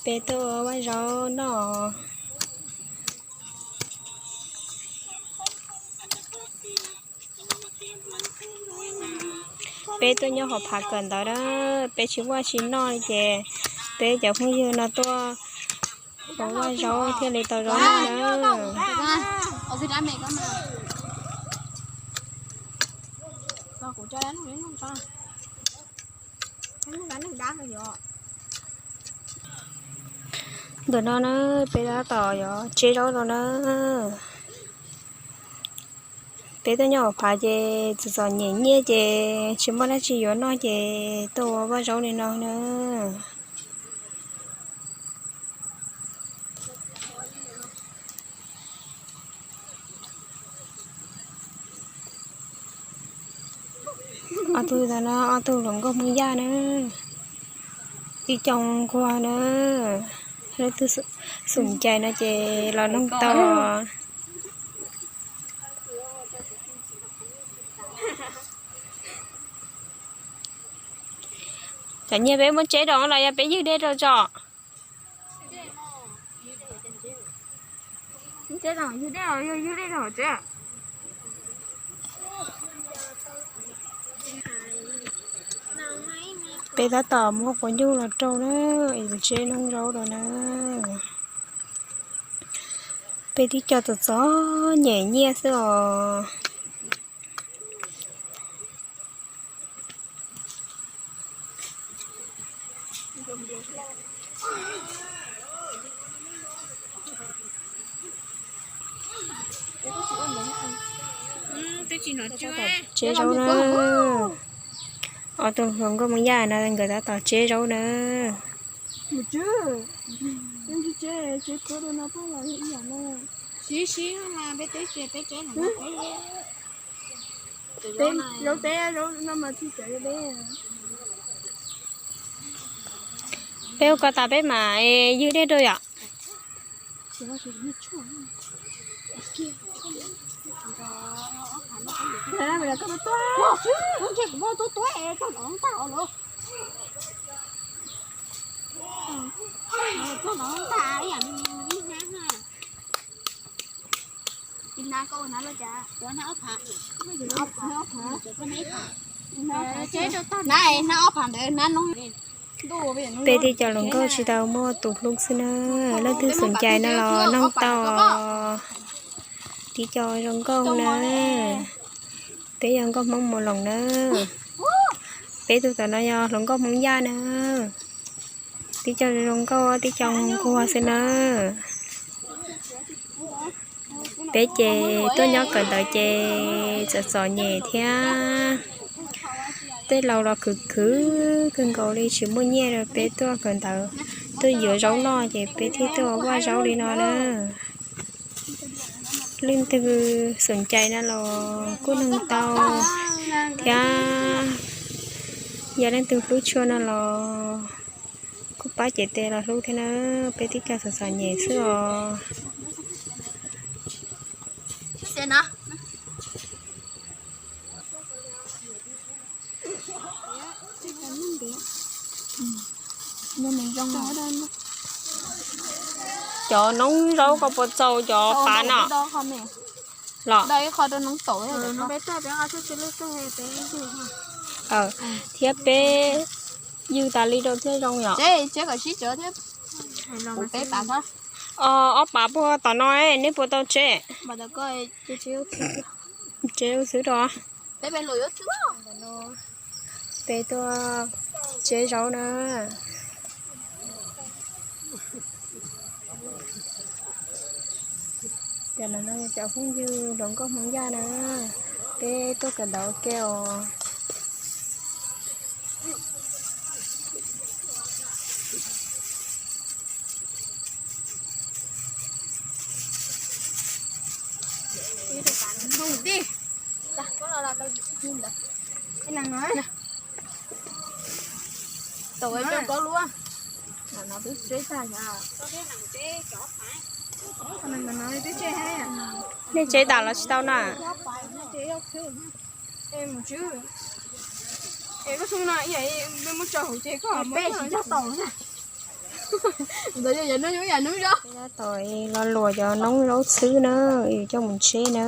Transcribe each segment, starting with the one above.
Peb tuaj ua vaj zaub noj. Peb tuaj nyob hauv phav kawm ntawv na, peb tsis vaj tsis noj li ces peb cov phooj ywg no tuaj ua vaj zaub thiaj li tau zaub noj na. Ntawm no na, peb tab tom yuav tseb zaub no na. Peb tuaj nyob hauv phav ces txom txom nyem nyiaj ces tsis muaj dab tsi yuav noj ces tuaj ua vaj zaub li no na. Ob tug ntawm no ob tug hluas nkauj Hmoob Yaj na, tib co nquag na, leej twg xum cai no ces los noog tau. Cov nyiaj peb muab tseb rau los yog peb ywg dej rau tso? Peb tab tom muab quav nyuj los rau na, es tseb noob zaub rau na. Peb tib co txom txom nyem nyiaj xwb os. Tseb zaub na. Ob tug hluas nkauj Hmoob Yaj no nkawd tab tom tseb zaub na. Peb ua ko tas peb mam ywg dej rau yom. Peb tib co hluas nkauj tsis tau muaj tus hlub xwb na, leej twg xum cai no los noog tau. Tib co zoo nkauj na, peb yog nkauj Hmoob Mus Loos na. Peb tug tom no yog hluas nkauj Hmoob Yaj na. Tib co zoo nkauj tib co nquag xwb na. Peb ces tuaj nyob kawm ntawv ces txom txom nyem thiab, tej laus los khwv khwv kawg nkaus li tsis muaj nyiaj rau peb tuaj kawm ntawv, tuaj yuav zaub noj ces peb thiaj tuaj ua vaj zaub li no na. Leej twg xum cai no los kuj noog tau thiab, yog leej twg hlub tshua no los kuj pab cev tes los hlub thiab na. Peb tib co txom txom nyem xwb os. Cov noob zaub koj puas txaus cov pav no los? Thiab peb ywg tas li rau thiaj zoo yom. Ob pav puag tom no neb puas tau tseb? Tseb ua xwb rau. Peb tuaj tseb zaub na. Cov no cov phooj ywg hluas nkauj Hmoob Yaj na, peb tuaj kawm ntawv ua ke os. Nej tseb tas los tsis tau na? Peb tsis tau tau na. Tab tom los luam cov noob zaub xwb na, yus coj mus tseb na.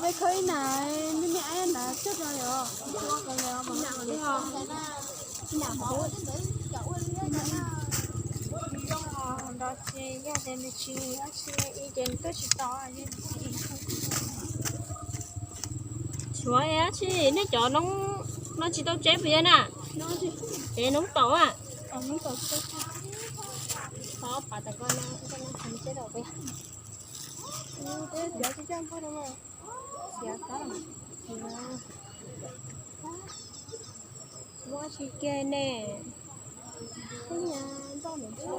Peb khawb ib na, me me ab na coj rau os. Nrog ces yog tias nws tsis, ib ces nws tuaj tsis tau. Suav dab tsi, nej cov noob no tsis tau tseb puas yog na? Es noob taum a. Ob phav tom ko no, tseb tau puas yog? Muab tsis kiag ne. Ntau ntau.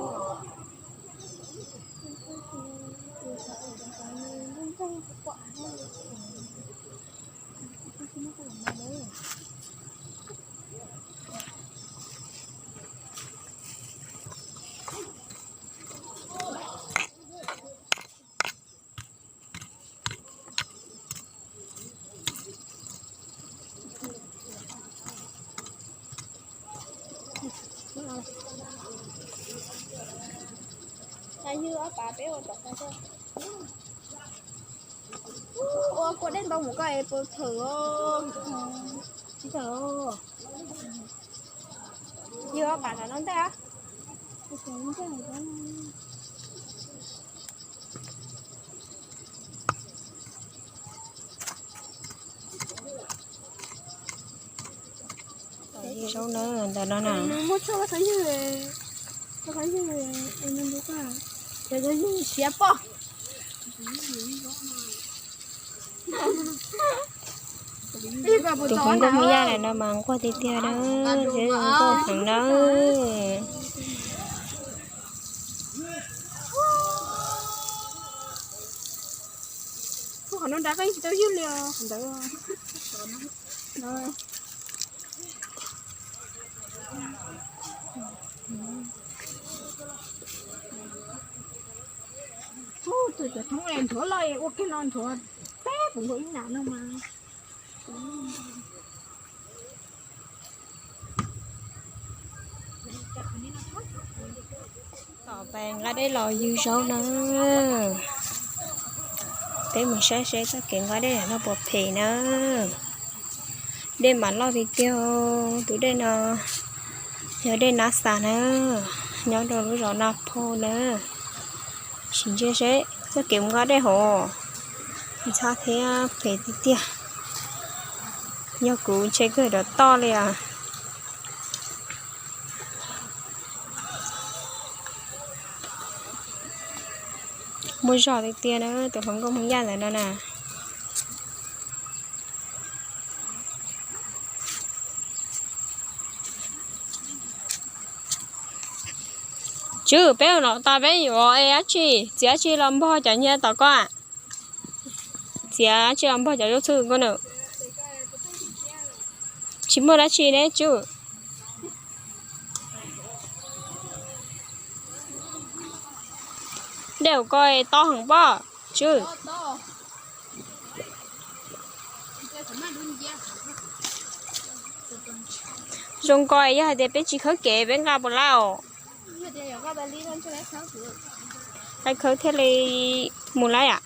Ywg ob phav peb ua tom qab. Ua kua dej ntau mus koj es puas thawm? Tsis thawm. Ywg ob phav tom no ntej. Zaub na, ntawm no na. Muab tshuaj, koj qhov ywg, koj qhov ywg, ywg siav poj. Tus hluas nkauj Hmoob Yaj ntawm no mas nquag tiag tiag na, nquag heev na. Qhov no nrad koj yeej tsis tau ywg li os, qhov ntawd. Tus cov thoob es nthuav loj ua kiag no nthuav peb puv nkaus ib nram no mas. Tom pais nqa dej los ywg zaub na. Peb mus saib seb txoj kev nqa dej no puas phem na. Dej mas loj tiag tiag, tus dej no yog dej Nab Xas na, nyob rau lub zos Naj Phauj na. Sim ntsia seb txoj kev mus nqa dej hauv ntxhab thiab phem tiag tiag. Yog kuv ntshe kawg rov toj li as. Muaj zog tiag tiag na, tus hluas nkauj Hmoob Yaj ntawm no na. Tswv, peb los tas peb yuav es dab tsi, txiav dab tsi los npog cov nyiaj tom ko a? Txiav dab tsi los npog cov zaub txhwb ko na? Tsis muaj dab tsi ne tswv. Dej hauv ko tob heev pob tswv. Zoo ko yog hais tias peb tsis khawb kev peb nqa puas lab os? Qai khawb thiaj li mus lab yam.